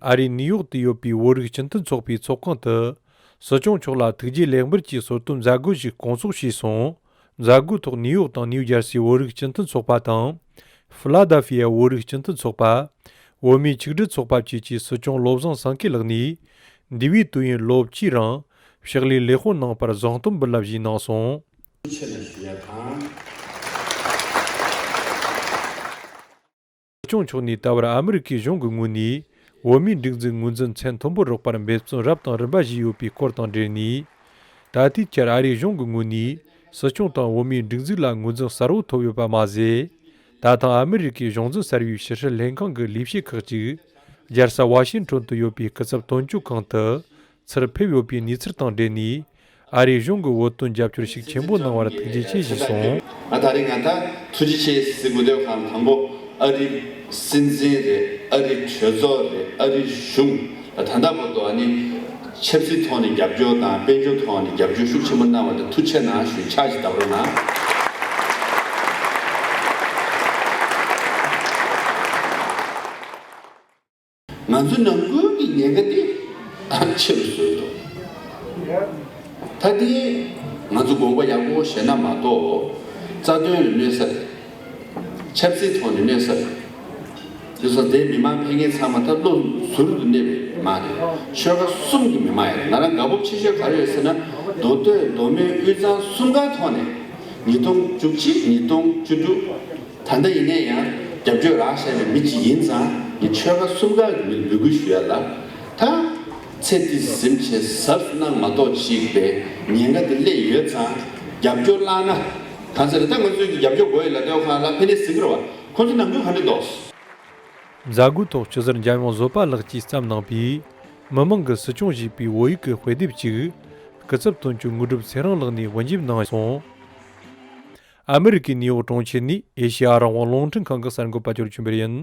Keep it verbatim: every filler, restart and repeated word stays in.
ཨ་རིའི་ནིའུ་ཡོག་ཏུ་ཡོད་པའི་བོད་རིགས་སྤྱི་མཐུན་ཚོགས་པའི་ཚོགས་ཁང་དུ། སྲིད་སྐྱོང་མཆོག་ལ་ཐུགས་རྗེ་ལེགས་འབུལ་གྱི་གསོལ་སྟོན་མཛད་སྒོ་ཞིག་སྐོང་ཚོགས་བྱས་སོང་། མཛད་སྒོའི་ཐོག་ནིའུ་ཡོག་དང་ནིའུ་ཇར་སིའི་བོད་རིགས་སྤྱི་མཐུན་ཚོགས་པ་དང་། ཧྥི་ལ་དེལ་ཧྥི་ཡའི་བོད་རིགས་སྤྱི་མཐུན་ཚོགས་པ། བོད་མིའི་ཆིག་སྒྲིལ་ཚོགས་པ་བཅས་ཀྱི་སྲིད་སྐྱོང་བློ་བཟང་སེང་གེ་ལགས་ནས། འདས་པའི་དུས་ཡུན་ལོ་བཅུའི་རིང་ཕྱག་ལས་ལེགས་པོ་གནང་བར་བཟང་སྟོན་འབུལ་བ་ཞུས་གནང་སོང་། ཆེད་ལས་ཞུ་ཡ་དང་། སྲིད་སྐྱོང་མཆོག་ནས་ད་བར་ཨ་མི་རི་ཀའི་གཞུང་གི་ངོས་ནས་བོད་མིའི་སྒྲིག་འཛུགས་ངོས་འཛིན་ཚད་མཐོན་པོར་རོགས་པར་འབད་བརྩོན་རབ་དང་རིམ་པ་བཞེས་ཡོད་པའི་སྐོར་དང་འབྲེལ་ནས། ད་ལྟའི་ཆར་ཨ་རིའི་གཞུང་གི་ངོས་ནས་སྲིད་སྐྱོང་དང་བོད་མིའི་སྒྲིག་འཛུགས་ལ་ངོས་འཛིན་གསལ་བོ་ཐོབ་ཡོད་པ་མ་ཟད། ད་ཐེངས་ཨ་མི་རི་ཀའི་གཞུང་འཛིན་གསར་བའི་ཕྱི་སྲིད་ལྷན་ཁང་གི་ལས་བྱེད་ཁག་ཅིག་རྒྱལ་ས་ཝ་ཤིང་ཊོན་དུ་ཡོད་པའི་སྐུ་ཚབ་དོན་གཅོད་ཁང་དུ་ཚུར་ཕེབས་ཡོད་པའི་གནས་ཚུལ་དང་འབྲེལ་ནས། ཨ་རིའི་གཞུང་གི་བོད་དོན་རྒྱབ་སྐྱོར་ཤུགས་ཆེན་པོ་གནང་བར་ཐུགས་རྗེ་ཆེ་ཞུས་སོང་། ང་ད་རེས་ང་ད་ཐུགས་རྗེ་ཆེ་ཟེར་དགོས་དོན་གང་དང་པོ་ཨ་རིའི་སྲིད་འཛིན་རེད། ཨ་རིའི་གྲོས་ཚོགས་རེད། ཨ་རིའི་གཞུང་ད་ལྟ་བར་དུ་ཨ་ནི་ཆབ་སྲིད་ཐོག་ནས་རྒྱབ་སྐྱོར་དང་དཔལ་འབྱོར་ཐོག་ནས་རྒྱབ་སྐྱོར་ཤུགས་ཆེན་པོ་གནང་བ་དེ་ཐུགས་རྗེ་གནང་ཞུ་ཕྱག་ཅིག་བརྡབ་རོགས་གནང་། ང་ཚོ་ནང་ཁུལ་གྱི་ཉེན་ཁ་དེ་ཆེ་རུ་སོང་འདུག་ད་དེ་ང་ཚོ་དགོངས་པ་ཡག་པོ་བཞེས་ན་མ་གཏོགས་རྩ་དོན་ལ་གནོད་ས་རེད། ཆབ་སྲིད་ཐོག་ནས་གནོད་ས་རེད། དེ་སོང་དེ་མི་མང་ཕལ་སྐད་ཚང་མ་ད་བློ་ཟུར་དུ་གནས་པའི་མི་མང་རེད། ཆོལ་ཁ་གསུམ་གྱི་མི་མང་ཡིན། ང་རང་དགའ་སྤོབས་ཆེ་ཤོས་ག་རེ་ཡོད་ཟེར་ན། མདོ་སྟོད་མདོ་སྨད་དབུས་གཙང་གསུམ་ཀའི་ཐོག་ནས་ཉིས་སྟོང་བཅུ་གཅིག་ཉིས་སྟོང་བཅུ་དྲུག་ད་ལྟ་ཡིན་ནའི་ཡང་རྒྱབ་སྐྱོར་རག་བཞག་པའི་མི་གཅིག་ཡིན་ཙང་། ངས་ཆོལ་ཁ་གསུམ་ཀ་གི་མི་ལ་འབོད་སྐུལ་ཞུ་ཡ་ལ། ད་ཚེ་འདི་ཟིན་བྱས་གཟབ་གནང་མ་གཏོགས་ཅིག་པའི་ཉེན་ཁ་དེ་སླེབས་ཡོད་ཙང་། རྒྱབ་སྐྱོར་བརླག་ན་གང་ཟེར། ད་ང་ཚོས་ཀྱི་རྒྱབ་སྐྱོར་དགོས་ཡོད་ལ། དེ་བ་གང་ལ་ཕན་ནི་ཟིན་གི་རེད་བ། ཁོང་ཚོ་ནང་ཁུལ་ག་འདྲ་འདུག་མཛད་སྒོའི་ཐོག་སྤྱི་ཟུར་འཇམ་དབྱངས་བཟོད་པ་ལགས་ཀྱིས་བརྩམས་གནང་པའི་མི་མང་གི་སྲིད་སྐྱོང་ཞེས་པའི་བོད་ཡིག་གི་དཔེ་དེབ་ཅིག་སྐུ་ཚབ་དོན་གཅོད་དངོས་གྲུབ་ཚེ་རིང་ལགས་ནས་དབུ་འབྱེད་གནང་སོང་། ཨ་མི་རི་ཀའི་ནིའུ་ཡོག་གྲོང་ཁྱེར་ནས་ཨེ་ཤེ་ཡ་རང་དབང་རླུང་འཕྲིན་ཁང་གི་གསར་འགོད་པ་ཅོར་ཆོས་འཕེལ་ཡིན།